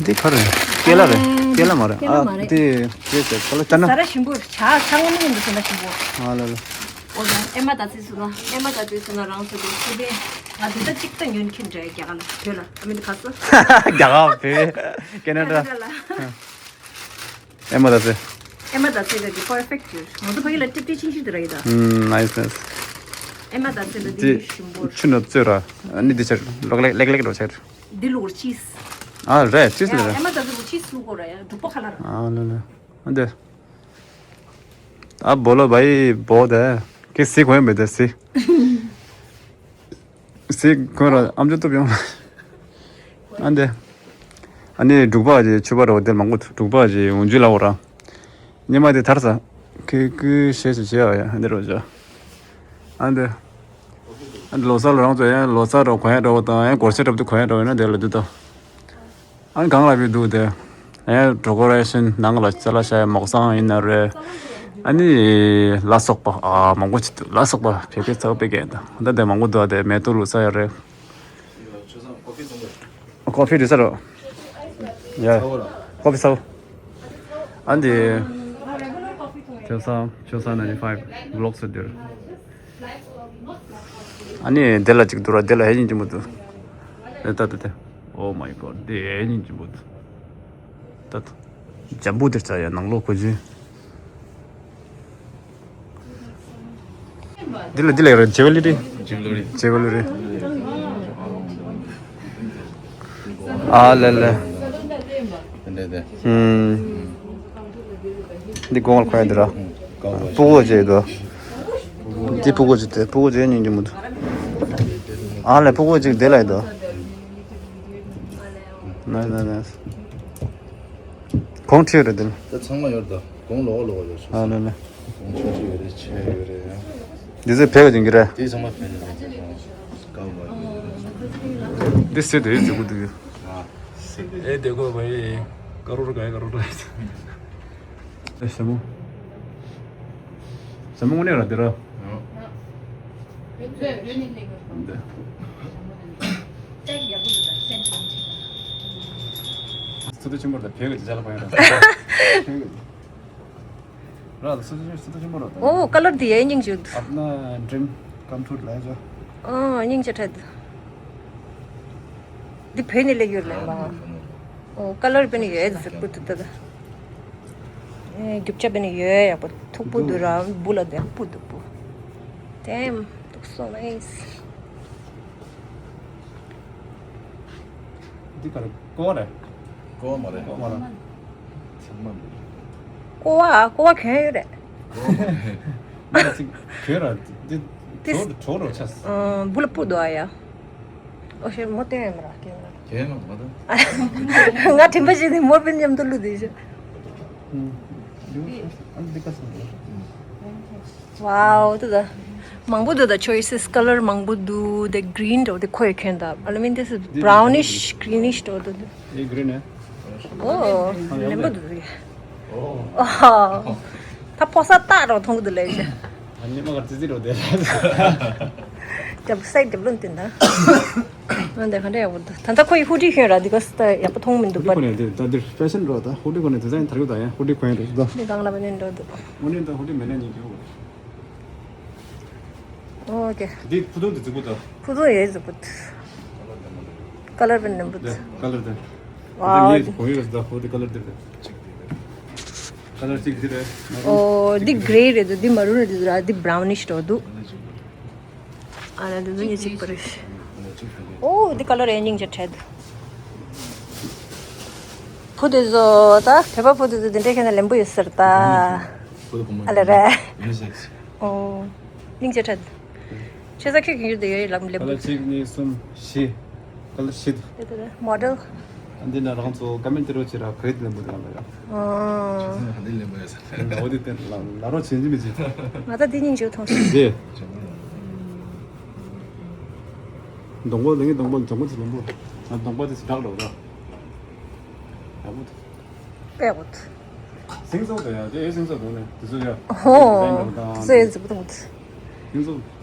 འདི་ག་རེ། ཀེ་ལ་རེད། ཨ་ཀེ་ལ་མ་རེད། ཀེ་ལ་མ་རེད། དེ་དེ་ཟེར་ཁ་ལ་ཅ་ན། ཟ་ར་ཞིམ་པོ་ཆ་ཚང་མ་མི་འདུག་ཟ་ན་ཞིམ་པོ། ཨ་ལ་ལ། ཨོ་ཡ་ཨེ་མ་ད་ཚི་སུ་ན་ཨེ་མ་ད་ཚི་སུ་ན་རང་ཚོ་དེ་སུ་དེ་ང་དེ་ད་གཅིག་ད་ཉོན་ཁྱིམ་འདྲ་རྒྱ་གར་ལ་བོད་ལ་ཨ་མི་དེ་ག་སུ། རྒྱ་གར་བོད་ཀེ་ན་ཌ། ཀེ་ན་ཌ་ལ། ཨེ་མ་ད་ཚེ། ཨེ་མ་ད་ཚེ་ལ་འདི་པར་ཕེག་ཊི་ཡོད། ང་ཚོ་ཕ་གི་ལ་ཀྲིབ་ཀྲི་ཆིན་ཤི་དེ་ར་ཡི་ད། ཨུམ་ནའི་སི་ནའི་སི། ཨེ་མ་ད་ཚེ་ལ་འདི་འདི་ཞིམ་པོ། ཆུ་ནུབ་ཚོད་ར། ཨ་ནི་འདི་ཆར་ལོག་ལེག་ལེག་ལེག་རོ་ཆར། འདི་ལུག་ཆིས། ཨ་རེད་ཆིས་ཡ་ལེ་རེད། ཨེ་མ་ད་ཚེ་ལུག་ཆིས་ལུག་གོ་ར་ཡ་འབྲུག་པ་ཁ་ལ་ར། ཨ་ལེ་ལེ། ཨ་འདི། ཨ་བོ་ལོ་བའི་བོ་དེ། ཀི་སི་གོ་ཡ་མེད་དེ་སི། སི་ཁོན་ར་ཨམ་ཅོག་གཏུབ་ཡོང་། ཨ་འདི། ཨ་ནི་འབྲུག་པ་གི་ཆུ་བར་རོ་དེ་མང་པོ་འདུག་འབྲུག་པ་གི་འུན་ཇུ་ལ་འོ་ར། ཉི་མ་དེ་ཐར་ས། ཁི་ཁི་ཤེས་སུ་བྱེད་ཡ་ཡ་ཨ་འདི་རོ་བྱ། ཨ་འདི། ཨ་འདི་ལོ་གསར་རང་ཚོ་ཡ་ལོ་གསར་རོ་གོན་ཡ་འགྲོ་བ་དང་ཡ་སྒོར་གཞས་འཁྲབ་དུས་གོན་ཡ་འགྲོ་བ་ཡིན་ན་དེ་ལ་འདི་དང་། ཨ་ནི་གང་ལ་བི་འདུག་དེ། ཨེ་ཌེ་ཀོ་རེ་ཤན་ནང་ལ་ཅ་ལག་བྱ་ཡ་མོག་སང་ཡིན་ན་རེད། ཨ་ནི་ལ་སོགས་པ་ཨ་མང་པོ་ཅིག་འདུག་ལ་སོགས་པ་བེ་བེ་ཚ་བོ་བེ་གན་དང་ད་དེ་མང་པོ་འདུག་དེ་མེ་ཏོག་ལུག་ས་ཡ་རེད། ཀོ་ཕི་འདི་ས་རོ། ཡ། ཀོ་ཕི་ཚ་བོ། ཨ་འདི། ཆོས་ས་ཆོས་ས་ninety five vlogs འདིར། ཨ་ནི་དེ་ལ་ཅིག་འདུག་ར་དེ་ལ་ཧེ་ཉིན་ཅི་མོ་འདུག་ཨེ་ད་ད་དེ། Oh my god དེ་ཧེ་ཉིན་ཅི་མོ་འདུག་ད་ད། འཇམ་པོ་དེར་ཙ་ཡ་ནང་ལོག་གོ་ཅི། འདི་ལ་འདི་ལ་ར་ཇེ་ཝེ་ལི་རི། ཇེ་ཝེ་ལི་རི། ཇེ་ཝེ་ལི་རི། ཨ་ལེ་ལེ། འདི་དེ་དེ། ཧུམ། འདི་གོང་ལ་ཁོ་ཡ་འདི་ར། སྤུ་གུ་ཅིག་འདུག་འདི་སྤུ་གུ་ཅིག་དེ་སྤུ་གུ་ཅིག་སྙིང་རྗེ་མོ་འདུག་ཨ་ལེ་སྤུ་གུ་ཅིག་དེ་ལ་ཡི་འདུག་ནའི་སི་ནའི་སི་ནའི་སི། གོང་ཁྲིད་རེད་འདི་ལ། ད་ཚང་མ་ཡོད་ད། གོང་ལོག་ལོག་ཡོད་ཤག་ཨ་ལེ་ལེ། གོང་ཆུང་ཆུང་ཡོད་རེད་ཆེ་ཡོད་རེད་ཡ། འདི་ཚོ་བེད་ཀ་ཅིག་གི་རེད། དེ་ཚང་མ་བེད་ཀ་ཅིག་གི་རེད། ཀ་བ་ཡོད་རེད། འདི་སེ་དེ་ཡོད་ཟེར་གོ་འདུག་ཡོད། ཨེ་དེ་གོ་བ་ཡེ། ཀ་རོར་ག་ཡེ་ཀ་རོར་ག་ཡེ། ཨེ་ཞྭ་མོ། ཞྭ་མོ་དངོས་གནས་ར་འདི་ར། འདི། ཚོ་དེ་ཆེན་པོ་ར་ད་བེད་ཀ་ཅིག་ཅ་ལག་པ་ཡ་ར། ར་ད་སུ་སུ་སུ་ཆེན་པོ་ར་ད། ཨོ་ཀ་ལར་དེ་ཡ་སྙིང་རྗེ་འདུག་ཨབ་ན་ཌྲིམ་ཀམ་ཊུ་ལ་ཡ་ཇོ། ཨོ་སྙིང་རྗེ་ཁྲལ་འདུག་འདི་བོད་ནས་སླེབས་ཡོད་ལེ་མ། ཨོ་ཀ་ལར་བེད་ནས་ཡོད་ཟེར་པོ་འདུག་ད་ད། ཨེ་རྒྱུ་ཆ་བེད་ནས་ཡོད་ཡག་པོ་ཐུག་པོ་འདུག་ར་བུ་ལ་དེ་ཡག་པོ་འདུག་པོ། Damn looks so nice། འདི་ག་རེ་ཀོ་བ་རེད། ཀོ་བ་མ་རེད། ཀོ་བ་རེད། ཚང་མ་འདི་རེད། ཀོ་བ་ཀོ་བ་གྱོན་ཡོད་རེད། ཀོ་བ་མ་རེད། ང་ཅིག་གྱོན་ར། འདི་ཏིས་གྲོ་གྲོ་རོ་ཆས། ཨ། བུ་ལ་སྤུ་དོ་ཨ་ཡ། ཨོ་ཤེ་མོ་ཏེ་ཡ་མ་ར་ཀེ་ར། གྱོན་ནོ་མ་ད། ང་དྲན་པ་ཞིག་ནི་མོར་པིན་མཉམ་དུ་ལུ་དེ་ཤ། ཨ་འདི་ཀ་སང་། Wow, དུ་ད། མང་པོ་འདུག་ད། choices color མང་པོ་འདུག་དེ་green འདྲ་དེ་ཁོ་ཡི་ཁྱོད་ད། I mean, this is brownish, greenish འདྲ་འདུག་དེ་green ཨེ། ཨོ། ལེན་པོ་འདུག་ཨོ། ད་ཕོ་ས་ཏག་རོ་མཐོང་གི་འདུག་ལེ་ཤ། ཨ་ནི་མ་གར་ཙི་ཙི་རོ་དེ། རྒྱབ་སའི་རྒྱབ་ལོན་དེ་འདྲ། ཨ་འདི་ག་འདྲ་ཡག་པོ་འདུག་ད་ལྟ་ཁོ་ཡི་ཧུ་ཌི་ཁྱོད་ར་འདི་ག་ས་ད་ཡག་པོ་མཐོང་མི་འདུག་པ། ཧུ་ཌི་ཁོ་ནས་འདི་ད་འདིར་ཕེ་ཤན་རོ་ད་ཧུ་ཌི་ཁོ་ནས་དེ་ཟ་ཡིན་ཐར་གི་ད་ཡ་ཧུ་ཌི་ཁོ་ཡིན་རོ་ད། འདི་གང་ལ་བ་ནས་འགྲོ་འདུག་ཨོ་ནི་ད་ཧུ་ཌི་མེད་ན་ཉིན་གྱི་ཧུ། ཨོ་ཀེ། འདི་ཕུ་ཐུང་འདི་རྫིག་པོ་ད། ཕུ་ཐུང་ཡོད་རྫིག་པོ་འདུག་ཀ་ལར་བན་ནམ་བུ་འདི་ཀ་ལར་འདི། ཝའོ། ད་ངས་གོང་ཡོད་ད་ཧོ་འདི་ཀ་ལར་འདི་རེད། ཀ་ལར་གཅིག་འདི་རེད། ཨོ་འདི་གྷེ་རེ་རེད་འདུག་འདི་མ་རུན་རེད་འདུག་ར་འདི་བྷ་རའུ་ནིཤ་འདྲ་འདུག་ཨ་ལ་འདི་ཚོ་གཉིས་གཅིག་པ་རེད། ཨོ་འདི་ཀ་ལར་ཡང་སྙིང་རྗེ་འཕྲད་འདུག་ཕུ་དེ་ཚོ་ད་བོད་པ་ཕུ་དེ་ཚོ་འདི་འདྲའི་ཁྱོན་ནས་ལེན་པོ་ཡོད་ཟེར་ད། ཨ་ལ་རེད། ཨོ། སྙིང་རྗེ་འཕྲད། ཆེ་ས་ཁྱོད་ཀྱི་ཡུལ་དུ་ཡོད་ལམ་ལེབ། ཀ་ལར་གཅིག་གཉིས་གསུམ་བཞི། ཀ་ལར་བཞི་འདུག་དེ་དེ་དེ་མོ་ཌེལ། ཨ་འདི་ན་རང་ཚོ་ཀ་མེན་ཊི་རོ་བྱེད་ར་ག་རེ་ལེན་པོ་དེ་ག་ལ་ཡ། ཨོ། ཨ་འདི་ལེན་པོ་ཡ་ས། འོ་དེ་དེ་ལ་ལ་རོ་བྱེད་འཇི་མི་བྱེད། ང་ད་འདི་སྙིང་རྗེ་མཐོང་སོང་། དེ། སྡོང་པོ་ལེན་གི་སྡོང་པོ་སྡོང་པོ་དེ་ལེན་པོ། ང་སྡོང་པོ་དེ་སི་དྲག་རོ་ར། ཡག་པོ་འདུག་དཔེ་འོ། སིང་སོགས་དང་ཡང་དེ་སིང་སོགས་དང་ནི་དེ་ཚོ་ཡང་ཧོ། དེ་ཚོ་ཡང་ཟིག་པོ་དང་། སིང་སོགས།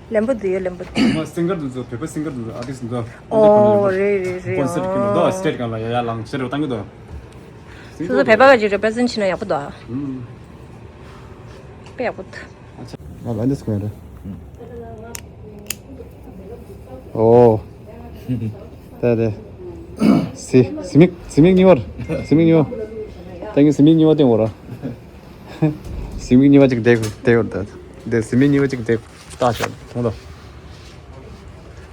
ལེན་པོ་དུ་ཡོད་ལེན་པོ་དུ། མ་སིང་གར་དེ་ཚོ་བོད་པ་སིང་གར་དེ་ཚོ་ཨར་ཊིསི་དེ་ཚོ། ཨོ་རེད་རེད་རེད། ཀོན་སར་ཊི་ཀྱི་མ་གཏོགས་སི་ཊེ་ཊི་གང་ལ་ཡ་ཡ་ལང་ཤེར་རོ་བཏང་གི་འདུག་སོ་སོ་བོད་པ་ག་ཅིག་རེ་པི་རི་ཛེན་ཊི་བྱས་ན་ཡག་པོ་འདུག་ཨ། ཨུམ། དཔེ་ཡག་པོ་འདུག་ང་ལ་འདི་སྐོན་རེད། ཨོ། ད་དེ། སི་སི་མིག་སི་མིག་གཉིས་པར། སི་མིག་གཉིས་པ། ད་ངས་སི་མིག་གཉིས་པ་སྟེང་བོ་ར། སི་མིག་གཉིས་པ་ཅིག་བསྡད་དགོས་བསྡད་ཡོད་ད། དེ་སི་མིག་གཉིས་པ་ཅིག་བསྡད་ལྟ་ཤོག་མཐོང་ད།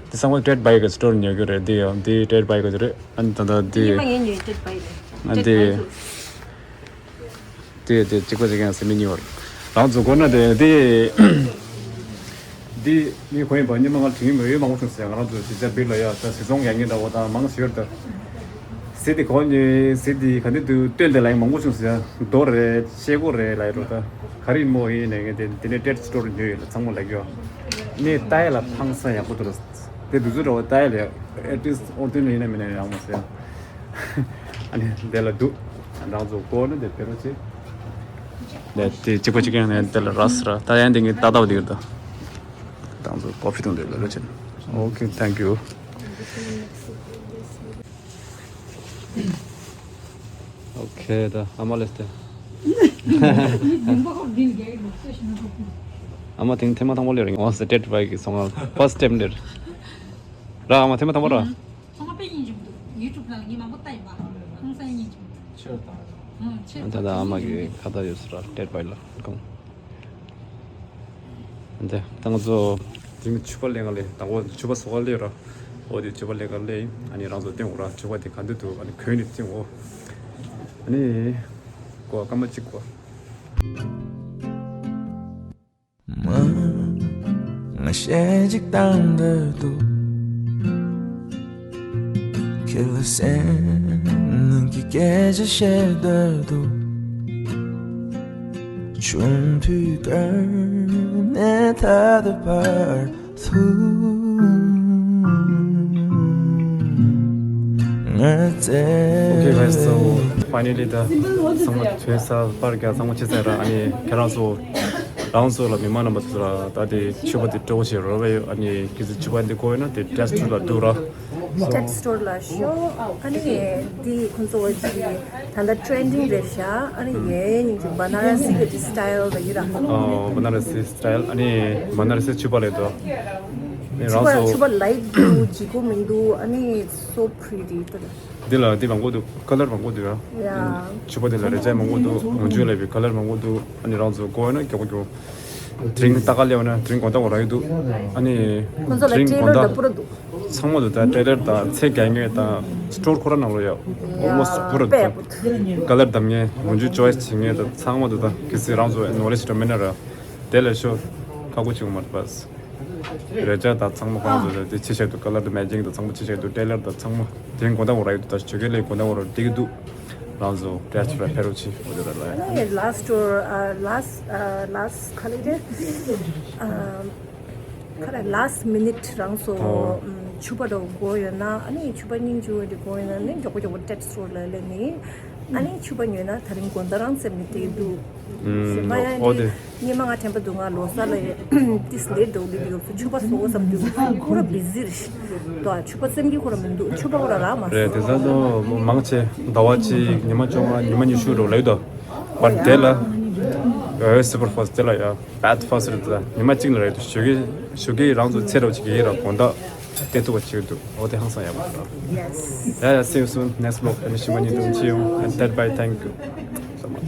དེ་ཚང་མ་ཊེ་ཌི་བྷའི་གི་སི་ཊོར་ཉོ་རྒྱུ་རེད་དེ་ཡང་དེ་ཊེ་ཌི་བྷའི་གི་རེད། ཨ་ནི་ད་ད་དེ། ཉི་མ་ངས་ཉོས་ཊེ་ཌི་བྷའི་རེད། ཨ་ཊེ་ཌི་དེ། བྷའི་ཚོ། དེ་དེ་གཅིག་པ་གཅིག་ཡང་སེམས་མི་གཉིས་བར། རང་ཚོ་དགོས་ན་དེ་དེ། འདི་ངས་གོ་ཡིན་པ་ཉི་མ་ང་དྲི་ངན་མོ་ཡོད་མང་པོ་བྱུང་ཟེར། ང་རང་ཚོ་གཞིས་ཆགས་བིར་ལ་ཡ་ད་སི་ཚོང་ཡག་ཉེ་འདྲ་བོ་དང་མང་ཞིག་ཡོད་ད། སི་དེ་གོ་ཉེ་སི་དེ་ག་འདི་དུ་སྟོན་དེ་ལ་ཡང་མང་པོ་བྱུང་ཟེར། རྡོ་རེད་ཤེལ་སྒོ་རེད་ལ་ཡ་རོ་ད། ག་རེ་མོ་ཡིན་ནས་ངས་དེ་དེ་ནས་ཊེ་ཌི་སི་ཊོར་ཉོས་ཡོད་ལ་ཚང་མ་ལ་གྱོ། ནས་ལྟ་ཡ་ལ་ཕངས་ས་ཡག་པོ་འདུག་ལ། དེ་དུས་ཚོད་འདྲ་བོ་ལྟ་ཡ་ལ་ཨེ་ཊི་ལིསྟ་ཨོར་ཏོན་ལ་ཡིན་ན་མིན་ན་ཡང་མ་ཟེར། ཨ་ནི་དེ་ལ་འདུག་རང་ཚོ་སྐོར་ནི་དེ་ཕེ་རོ་ཆེ། ལས་དེ་གཅིག་པ་གཅིག་ཡང་ནས་དེ་ལ་ར་སི་ར་ད་ཡང་དེ་ངས་ཏག་ཏག་དེ་ཡོད་ད། རང་ཚོ་ཀོ་ཕི་དང་དེ་ལ་ར་ཆེ། ཨོ་ཁེ། ཐེང་ཀྱུ། ཨོ་ཁེ། ད་ཨ་མ་ལེས་ཏེ། ཨ་མ་དེང་ཐེངས་མ་དང་པོ་ལེ་རེད། ངོ་སི་ཊེ་ཊི་བྷའི་གི་སོང་ང་ཕར་སི་ཊེམ་ལེ་རེད། ར་ཨ་མ་ཐེངས་མ་དང་པོ་ར། ཚང་མ་དཔེ་སྙིང་རྗེ་མི་འདུག་ཡུ་ཊུབ་ནང་ལ་ངས་མང་པོ་ལྟ་ཡིན་པ། ཁོང་ས་སྙིང་རྗེ་མི་འདུག་ཆོས་དང་། ཨང་ཆོས་ད་ལྟ་ཨ་མ་གི་ཁ་བརྡ་ཡོད་ས་ར་ཊེ་ཊི་བྷའི་ལ་ཁོང་། འདི་ད་ང་ཚོ་དེ་མི་ཕྱུ་པ་ལེན་ག་ལེ་དང་པོ་ཕྱུ་པ་བཟོ་ག་ལེ་ར། འོ་དེ་ཕྱུ་པ་ལེན་ག་ལེ་ཨ་ནི་རང་ཚོ་སྟོན་འོ་ར། ཕྱུ་པ་དེ་ག་འདི་འདུག་ཨ་ནི་གོན་ནི་སྟོན་འོ། ཨ་ནི་གོ་སྐར་མ་གཅིག་གོ། མ། ང་ཞེ་གཅིག་བཏང་འདོད་འདུག་ཁྱེད་ལ་སེམས་ནང་གི་སྐད་ཆ་བཤད་འདོད་འདུག་ཆུང་དུས་སྐབས་ནས་ད་ལྟ་བར་དུ་ང་བཙལ། Okay, guys, so finally ད་ཚང་མ་ཐོན་ཚར། པར་རྒྱག་ཚང་མ་བྱས་ཚར་ར། ཨ་ནི་ཁྱེད་རང་ཚོ་རང་ཚོ་ལ་མི་མང་རྣམ་པ་ཚོ་ལ་ད་དེ་ཕྱུ་པ་དེ་སྤྲོ་བོ་བྱེད་རོགས་བྱེད། ཨ་ནི་ཁྱེད་ཚོ་ཕྱུ་པ་འདི་དགོས་ཡོད་ན་དེ་ཊེ་ཊི་སི་ཊོར་ལ་འདུག་ར། ཊེ་ཊི་སི་ཊོར་ལ་ཤོག་ཨ་ནི་དེ་ཁོང་ཚོ་ཅིག་ད་ལྟ་ཊི་རེན་ཌིང་རེད་ཤག་ཨ་ནི་ངའི་སྙིང་རྗེ་བ་ན་ར་སི་གི་དེ་སི་ཊའིལ་ལ་ཡོད་ར། ཨོ་བ་ན་ར་སི་སི་ཊའིལ། ཨ་ནི་བ་ན་ར་སི་ཕྱུ་པ་ལས་འདུག་ཨ་ནི་རང་ཕྱུ་པ་ཚོ་ཕྱུ་པ་ལའིཊ་འདུག་ལྗིད་ཁོག་མི་འདུག་ཨ་ནི་so pretty ད་ལྟ། འདི་ལ་འདི་མང་པོ་འདུག་ཀ་ལར་མང་པོ་འདུག་ཡ། ཡ། ཕྱུ་པ་འདི་ལ་རེ་ཅན་མང་པོ་འདུག་ངོ་བཅུ་ལས་པའི་ཀ་ལར་མང་པོ་འདུག་ཨ་ནི་རང་ཚོ་དགོས་ན་མགྱོགས་པོ་མགྱོགས། དེ་རིང་ལྟ་ག་སླེབས་ན་དེ་རིང་དགོང་དག་འོ་ར་ཡོད་འདུག་ཨ་ནི་ཁོང་ཚོ་ལ་དེ་རིང་དགོང་དག་ཊེ་ལར་དང་པུ་ར་འདུག་ཚང་མ་འདུག་ད་ཊེ་ལར་དང་ཚེ་གལ་ངེས་དང་སི་ཊོར་ཁོ་ར་ནང་ལོ་ཡོད། ཨོལ་མོ་སི་ཊི་པུ་ར་འདུག་ད་ཀ་ལར་འདམ་མཁན་མུ་མཇུག་ཅོའི་སི་བྱེད་མཁན་དང་ཚང་མ་འདུག་ད་གལ་སྲིད་རང་ཚོ་ནོ་ལེ་ཇི་འདྲ་མེད་ན་ར་དེ་ལས་ཤོ་ཁག་པོ་བྱུང་མ་རེད་པ། རེད་ཅག་ད་ཚང་མ་ཁོང་ཚོ་དེ་ཆེ་ཆེ་དུ་ཀ་ལར་དུ་མེ་ཅིང་དུ་ཚང་མ་ཆེ་ཆེ་དུ་ཊེ་ལར་དུ་ཚང་མ་དེ་དགོང་དག་འོ་ར་ཡོད་དུ་ད་ཆོས་སྐད་ལས་དགོང་དག་འོ་ར་བསྡད་ཀྱི་འདུག་རང་ཚོ་ཊེ་ལར་ཕེ་རོ་ཆི་འོ་དེ་ར་ལ་ཡ། ལ་སི་ཊོར་ལ་སི་ཁ་ལེ་རེད། ཁ་ལ་ལ་སི་མི་ནིཊ་རང་ཚོ་ཨོ། ཕྱུ་པ་འདྲ་བོ་དགོས་ཡོད་ན་ཨ་ནི་ཕྱུ་པ་སྙིང་རྗེ་བོ་འདི་དགོས་ཡོད་ན་ནི་མགྱོགས་པོ་མགྱོགས་པོ་ཊེག་སི་རོ་ལ་ལེ་ནི་ཨ་ནི་ཕྱུ་པ་ཉོས་ན་ད་རིང་དགོང་དག་རང་བཙེམ་ནི་དེ་འདུག་ཨུམ། ཞེས་མ་ཡང་ཨོ་དེ། ཉི་མ་ང་དྲན་པ་འདུག་ང་ལོ་གསར་ལ་ཏིས་ལེ་འགྲོ་ལི་འདི་ཡོད་ཚོ་ཕྱུ་པ་བཟོ་བསམ་དུས་ཁོ་ར་བི་ཟི་རེད་དོ། ཕྱུ་པ་བཙེམ་གི་ཁོ་ར་མི་འདུག་ཕྱུ་པ་ཁོ་ར་རག་མ་རེད། དེ་ཚ་དུ་མང་ཆེ་ཟླ་བ་གཅིག་ཉི་མ་བཅོ་ལྔ་ཉི་མ་ཉི་ཤུ་རོ་ལེ་དོ། པར་དེ་ལ་ཨེ་སུ་པར་ཕ་སི་དེ་ལ་ཡ་བེད་ཕ་སི་རེད་དོ། ཉི་མ་གཅིག་ལ་རེད་དོ། ཞོགས་ཀས་ཞོགས་ཀས་རང་ཚོ་ཚེ་རོ་གཅིག་གི་ར་དགོང་དག་བལྟས་ཐུབ་པ་བྱེད་འདུག་ཨོ་དེ་ཧང་སང་ཡག་པོ་རེད། ཡ་ཡ། See you soon next vlog. ཨ་ནི་ཞི་མ་ཉིན་དུ་མཆིའོ། And that bye, thank you so much.